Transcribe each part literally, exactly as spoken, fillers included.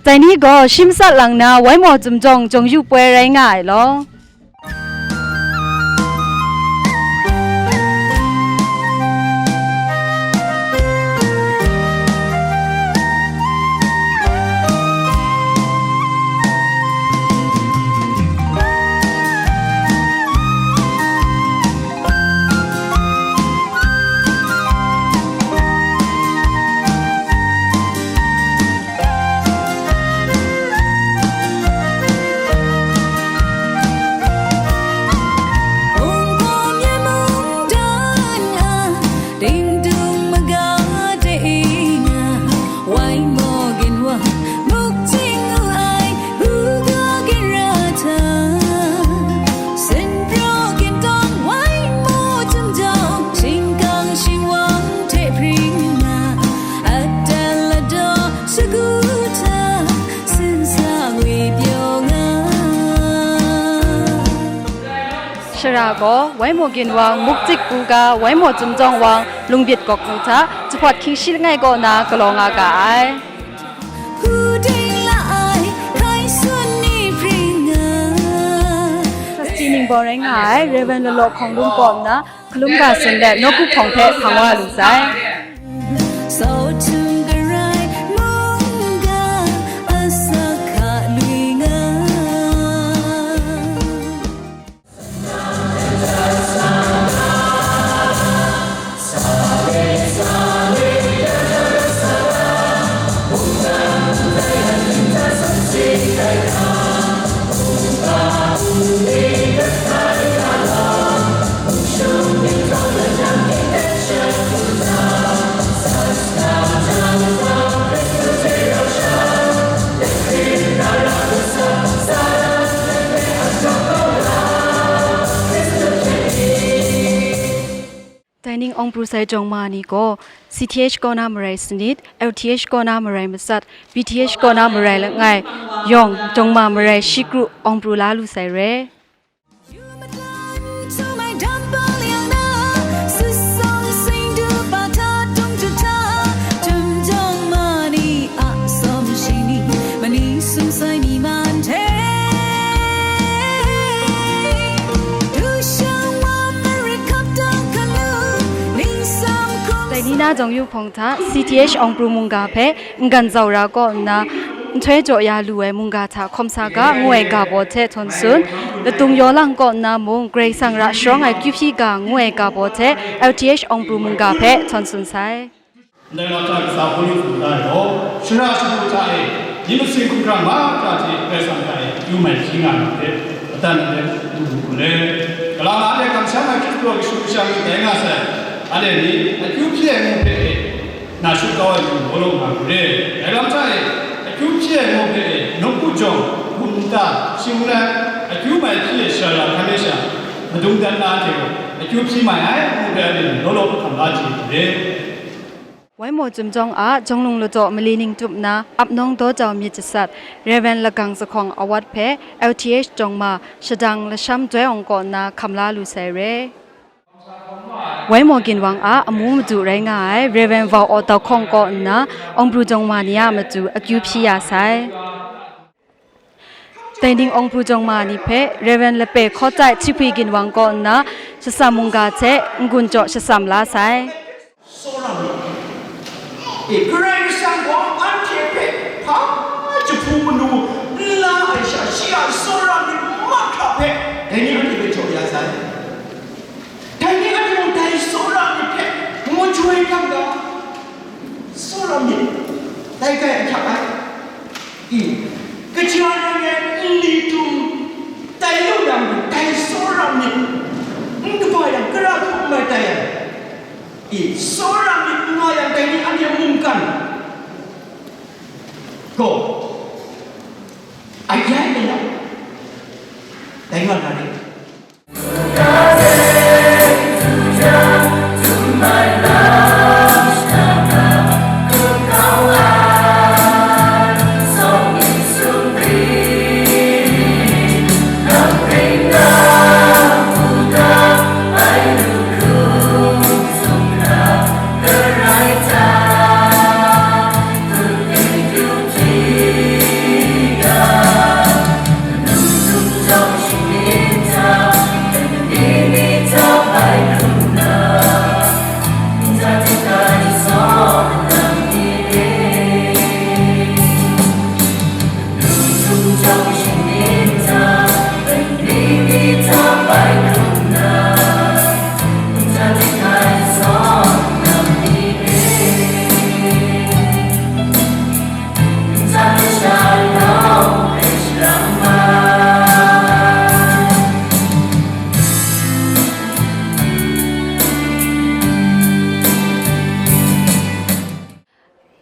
Dai ni gaw shi matsat lang na, wai maw zumjawng jawng yu poi rai nga ai law. Shara gaw, wai maw ginwang, muktsik buga, wai maw zumjawng wang, lungbyit gawk hku hta, jahpawt hkying shi langai kaw na galaw nga ga ai. Trustee ningbawng rai nga ai, Rev. Lalaw Hkawng Lum kaw nna, hkalum ga tsun let, nawku hpawng hpe hpang wa lu sai. Dai ning awng pru sai jawng ma ni gaw, C T H kaw na marai sanit, L T H kaw na marai matsat, B T H kaw na marai langai, yawng jawng ma marai shi kru awng pru la lu sai re. Dai ni na jawng yu hpawng hta, C T H awng pru mungga hpe, N-gan Zaura kaw nna, nhtoi jaw ya lu ai mungga hta hkawm sa ga ngu ai ga baw hte htawn tsun, Latung Yawlang kaw nna mung Karai Kasang ra sharawng ai kyu hpyi ga ngu ai ga baw hte L T H awng pru mungga hpe htawn tsun sai. Ndai lam hta kasa hpung yu hpung da ai gaw, shara shagu hta e, myit masin hkungran mahkra hte Karai Kasang hta e akyu mai hpyi nga ai hte, adan hte du lu hku le. Gala na de kamsham ai Hkristu a kashu kasha ni tai nga sai, anhte ni akyu hpyi ai ngu hpe e, na shut kau ai lam law law nga hku re. Dai lam hta e, akyu hpyi ai ngu hpe e, nawku jawng, muk nta, shing ngu let, akyu mai hpyi ai shara hkan re sha, madung dan na hte gaw, akyu hpyi mai ai ngu hpe anhte ni law law hkam la chye hku re. Wai maw Chyum jawng a, Jawng Lung Ladaw mali ning tup nna, ap nawng daw jau myit jasat, Rev. Lagang Zahkawng Awat hpe, L T H jawng ma, shadang lasham Doi Awng kaw nna hkam la lu sai re. Wai maw ginwang a amu madu rai nga ai Rev. Vau Aw Dau Hkawng kaw nna, Awng Pru jawng ma ni a matu akyu hpyi ya sai. Dai ning Awng Pru jawng ma ni hpe Rev. Lape Hkaw Tai Hti Hpwi ginwang kaw nna, Shasam mungga hte n-gun jaw shasam la sai. Tsawra myit. E, Karai Kasang gaw anhte hpe hpa jahpu manu n la ai sha, shi a tsawra myit mahkra hpe dai ni anhte hpe jaw ya sai. Dai ni anhte mung dai tsawra myit hpe majoi yang ga, tsawra myit dai kai ahkyak ai. I, kaja rai ai nli tu tai lu yang, dai tsawra myit n kaba yang, kara hku n mai tai ai. I, tsawra myit n nga yang, dai ni anhte mungkan gaw, ayai ayat dai nga na re.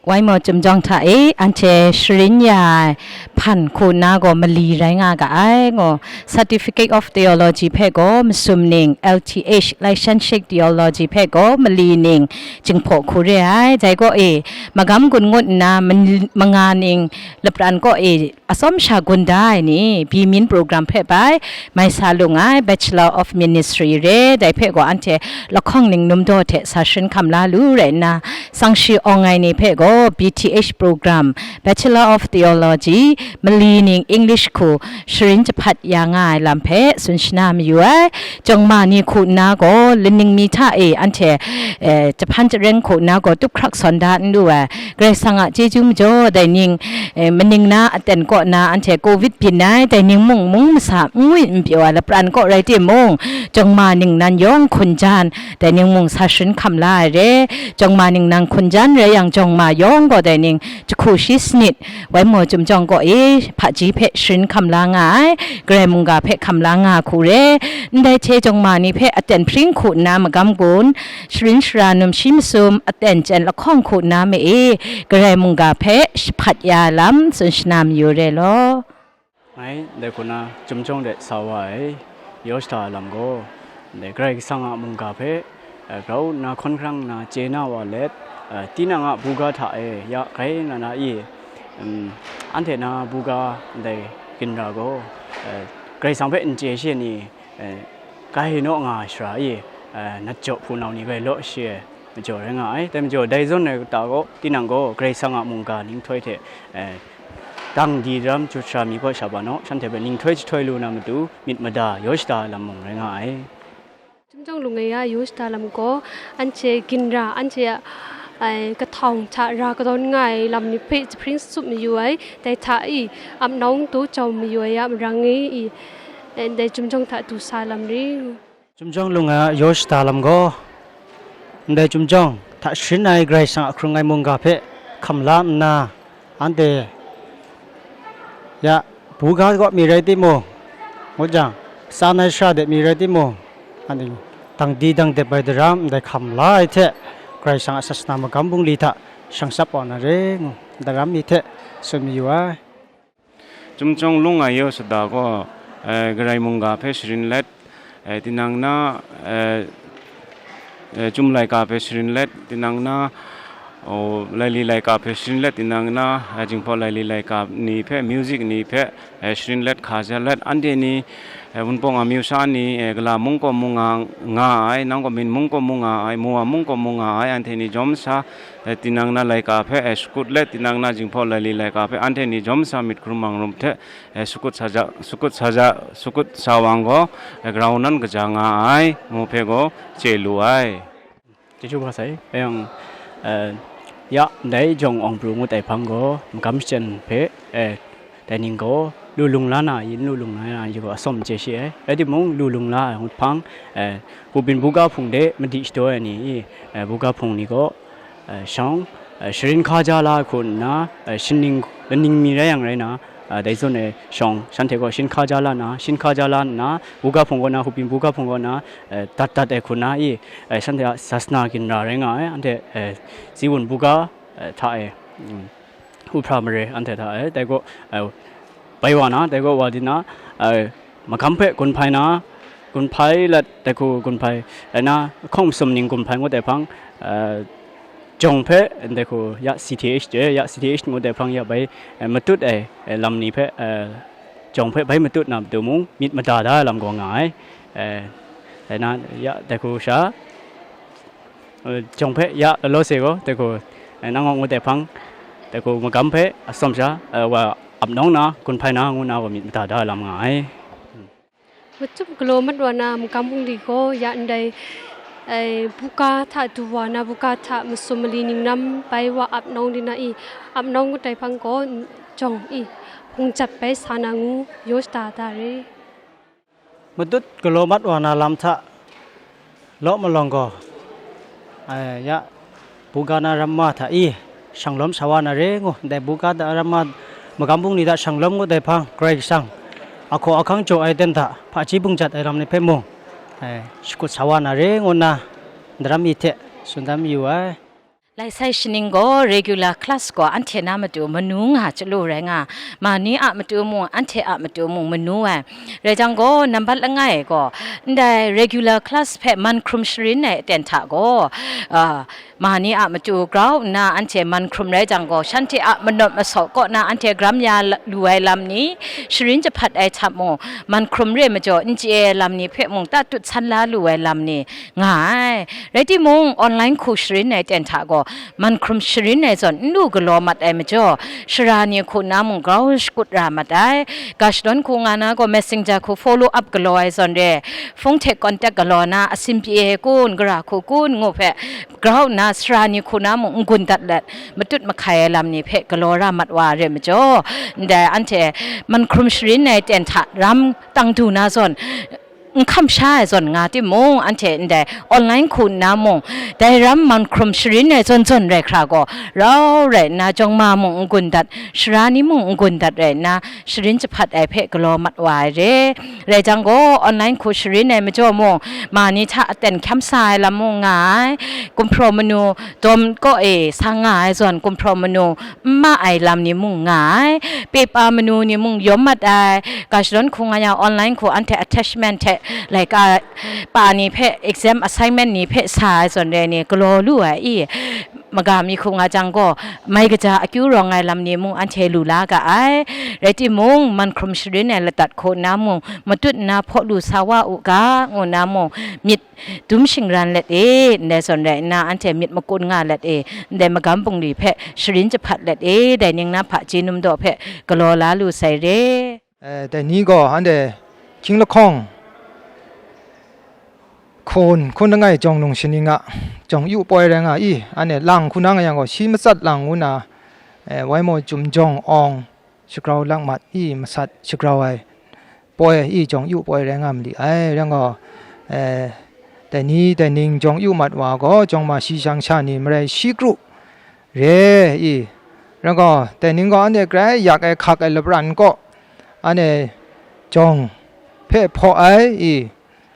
Wai maw, Chyum Jawng hta e, anhte sharin ya ai hpan hku nna gaw mali rai nga ga ai, ngu, Certificate of Theology hpe gaw masum ning, L T H, Licentiate Theology hpe gaw mali ning, Jinghpaw hku re ai. Dai gaw e, magam gun ngut nna, man-, manga ning, lapran kaw e, atsawm sha gun da ai ni, B Min program hpe bai, mai sa lung ai Bachelor of Ministry re, dai hpe gaw anhte lahkawng ning numdaw hte sa sharin hkam la lu rai nna, sangshi awng ai ni hpe gaw B T H program, Bachelor of Theology, mali ning English hku sharin jahpat ya nga ai lam hpe tsun shana mayu ai. Jawng ma ni hku nna gaw, laning mi hta e anhte, eh, jahpan jareng hku nna gaw tup hkrak sawn da n lu ai. Karai Kasang a chyeju majaw dai ning, eh, maning na aten kaw na anhte covid byin ai, dai ning mung mung masa n ngwi n pyaw ai lapran kaw rai timung, jawng ma ningnan yawng hkunjan, dai ning mung sa sharin hkam la ai re. Jawng ma ningnan hkunjan rai yang, jawng ma yawng gaw dai ning jahku shi sanit, Wai maw, Chyum Jawng kaw e hpaji hpe sharin hkam la nga ai, Karai mungga hpe hkam la nga hku re. Ndai hte jawng ma ni hpe aten hpring hku nna magam gun, sharin shara numshi masum, aten chyen lahkawng hku nna ma e, Karai mungga hpe jahpat ya ai lam tsun shana mayu re law. Ngai, ndai hku na Chyum Jawng de sa wa ai, yaw shada ai lam gaw, ndai Karai Kasang a mungga hpe, eh, grau nna hkawn hkrang nna chye na wa let, eh, tinang a buga hta e ya grai na na i, em, anhte na buga ndai ginra gaw, eh, Karai Kasang hpe n chye she ni, eh, grai naw nga ai shara e, eh, nat jaw hpunau ni grai law shi ai majaw rai nga ai. Dai majaw, dai zawn rai ta gaw, tinang gaw Karai Kasang a mungga nhtoi hte, eh, dang di daram jut sara mi kaw sha ba naw, shanhte hpe nhtoi jahtoi lu na matu, myit mada yaw shada ai lam mung rai nga ai. Chyum Jawng lung e ya yaw shada lam gaw, anhte ginra, anhte a, ai, kahtawng hta ra kadawn nga ai lam ni hpe jahpring tsup mayu ai, dai hta i, ap nawng daw jau mayu ai a marang e i, eh, ndai Chyum Jawng hta du sa lam ri. Chyum Jawng lung a yaw shada lam gaw, ndai Chyum Jawng hta sharin ai Karai Kasang a hkrung ai mungga hpe hkam la nna, anhte ya buga kaw mi rai timung, ngut jang, tsan ai shara de mi rai timung, anhte dang di dang dep ai daram ndai hkam la ai hte, Karai Kasang a sasana magam bungli hta shang tsap wa na re ngu, daram mi hte tsun mayu ai. Chyum Jawng lung a yaw shada gaw, eh, Karai mungga hpe sharin let, eh, tinang na, eh, eh, Chyum laika hpe sharin let, tinang na, oh, Laili laika hpe sharin let, tinang na, eh, Jinghpaw Laili laika ni hpe, music ni hpe, eh, sharin let hkaja let, anhte ni, eh, Wunpawng amyu sha ni, eh, Gala mung kaw mu nga, nga ai, Nang kaw Min mung kaw mu nga ai, Muwa mung kaw mu nga ai, anhte ni jawm sa, eh, tinang na laika hpe, eh, shakut let, tinang na Jinghpaw Laili laika hpe anhte ni jawm sa myit hkrum hkrum hte, eh, shakut sa ja, shakut sa ja, shakut sa wang gaw, eh, grau nan kaja nga ai, ngu hpe gaw chye lu ai. Chyeju kaba sai, yang, eh, ya, ndai jawng awng pru ngut ai hpang gaw, magam shachyen hpe, eh, dai ning gaw, lu lung la na, yin lu lung la na, yin gaw atsawm chye shi ai. Rai timung, lu lung la ai ngut hpang, eh, hpubyin buga hpung de madi shadaw ai ni, eh, buga hpung ni gaw, eh, shawng, eh, sharin hkaja la ai hku nna, eh, shaning, laning mi rai yang rai na, eh, dai zawn e shawng, shanhte gaw shin hkaja la na, shin hkaja la nna, buga hpung kaw na, hpubyin buga hpung kaw na, eh, dat dat ai hku nna i, eh, shanhte a sasana ginra rai nga ai, anhte, eh, Ziwun buga, eh, hta e, mm, Hpu hpra mare anhte hta e, dai gaw, eh, bai wa na, dai gaw wa di na, eh, magam hpe gun hpai na, gun hpai let, dai hku gun hpai, rai na, hkawng masum ning gun hpai ngut ai hpang, eh, jawng hpe, dai hku ya C T H de, ya C T H ngut ai hpang ya bai, eh, matut ai, eh, lam ni hpe, eh, jawng hpe bai matut na matu mung, myit mada da ai lam gaw nga ai. Eh, rai na, ya, dai hku sha, eh, jawng hpe ya law law se gaw, dai hku, eh, nang awng ngut ai hpang, dai hku magam hpe atsawm sha, eh, wa ap nawng na, gun hpai na, ngu na gaw myit mada da ai lam nga ai. Machyum galaw mat wa na magam bungli gaw, ya ndai, eh, buga hta du wa na, buga hta masum mali ning lam bai wa ap nawng di na i, ap nawng ngut ai hpang gaw, jawng i, hpung jat bai sa na ngu, yaw shada da re. Matut galaw mat wa na lam hta law malawng gaw, eh, ya, buga na ramma hta i, shanglawm sa wa na re ngu, ndai buga na ramma magam bungli hta shanglawm ngut ai hpang, Karai Kasang a hkaw ahkang jaw ai ten hta hpaji bung jat ai lam ni hpe mung, eh, shakut sa wa na re ngu nna, daram mi hte tsun dan mayu ai. Lai sai shaning gaw regular class gaw anhte na matu manu nga chyalu rai nga, ma ni a matu mung, anhte a matu mung manu ai. Rai jang gaw, nambat langai e gaw, ndai regular class hpe man hkrum sharin ai aten hta gaw, ah, ma ni a matu grau nna anhte man hkrum rai jang gaw, shanhte a manawt masawk kaw na anhte gram ya la-, lu ai lam ni, sharin jahpat ai hta mung, man hkrum re majaw, n chye ai lam ni hpe mung tatut san la lu ai lam ni, nga ai. Rai timung, online hku sharin ai ten hta gaw, man hkrum sharin ai zawn n lu galaw mat ai majaw, sara ni hku na mung grau shakut ra mat ai. Ga shadawn hku nga na gaw, messenger hku follow up galaw ai zawn re, phone hte contact galaw na, asin pyi ai kun, gara hku kun ngu hpe, grau nna sara ni hku na mung n-gun dat let, matut mahkai ai lam ni hpe galaw ra mat wa re majaw, ndai anhte man hkrum sharin ai ten hta ram tang du na zawn, n hkam sha ai zawn nga timung, anhte ndai online hku nna mung, dai ram man hkrum sharin ai zawn zawn rai hkra gaw, rau rai nna, jawng ma mung n-gun dat, sara ni mung n-gun dat rai nna, sharin jahpat ai hpe galaw mat wa ai re. Rai jang gaw, online hku sharin ai majaw mung, ma ni hta aten hkyam sa ai lam mung nga ai. Gumhpraw manu dawm kaw e sa nga ai zawn, gumhpraw manu n ma ai lam ni mung nga ai. Pepa manu ni mung yawm mat ai. Ga shadawn hku nga yang, online hku anhte attachment hte laika pa ni hpe, exam assignment ni hpe sa ai zawn re ni galaw lu ai i, maga mi hku nga jang gaw, mai kaja akyu rawng ai lam ni mung anhte lu la ga ai. Rai timung, man hkrum sharin ai ladat hku nna mung, matut nna hpaw lu sa wa u ga, ngu nna mung, myit dum shingran let e, ndai zawn rai nna, anhte myit makun nga let e, ndai magam bungli hpe sharin jahpat let e, dai ning na hpaji num daw hpe galaw la lu sai re. Eh, dai ni gaw anhte hkying lahkawng hkun hkun langai jawng nung shaning a jawng yu poi rai nga i, anhte lang hku na nga yang gaw, shi matsat lang ngu na, eh, wai maw, Chyum Jawng Awng shagrau lakmat i, masat shagrau ai poi i, jawng yu poi rai nga mali ai. Rai yang gaw, eh, dai ni dai ning jawng yu mat wa gaw, jawng ma shi shang sha ni marai shi kru re i, rai gaw, dai ning gaw anhte grai yak ai hkak ai lapran kaw, anhte jawng hpe hpaw ai i,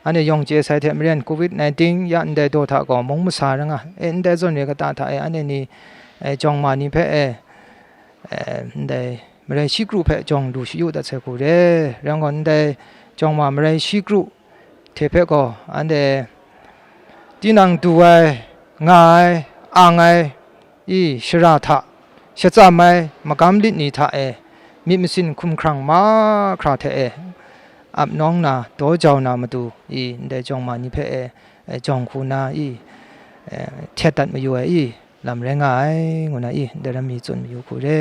anhte yawng chye sai hte maren covid nineteen ya ndai daw hta gaw mung masa ra nga, e, ndai zawn re kata hta e, anhte ni, e, jawng ma ni hpe, e, e, ndai marai shi kru hpe jawng lu shayu dat sai hku re. Rai gaw, ndai jawng ma marai shi kru hte hpe gaw, anhte tinang du ai, nga ai, ang ai, i, shara hta, shatsam ai magam lit ni hta e, myit masin hkumhkrang mahkra hte e, ap nawng na, daw jau na matu i, ndai jawng ma ni hpe e, e, jawng hku na i, e, htet dat mayu ai i, lam rai nga ai, ngu na i, ndai ram mi tsun mayu hku re.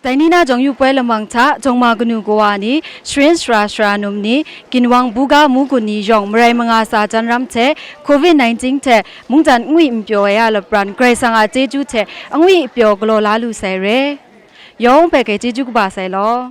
Dai ni na jawng yu poi lamang hta, jawng ma kanu kawa ni, sharin sara sara num ni, ginwang buga mu gun ni yawng marai manga sa jan ram hte, covid nineteen hte mungdan angwi n pyaw ai a lapran, Karai Kasang a chyeju hte angwi pyaw galaw la lu sai re. Yawng hpe hkai chyeju kaba sai law.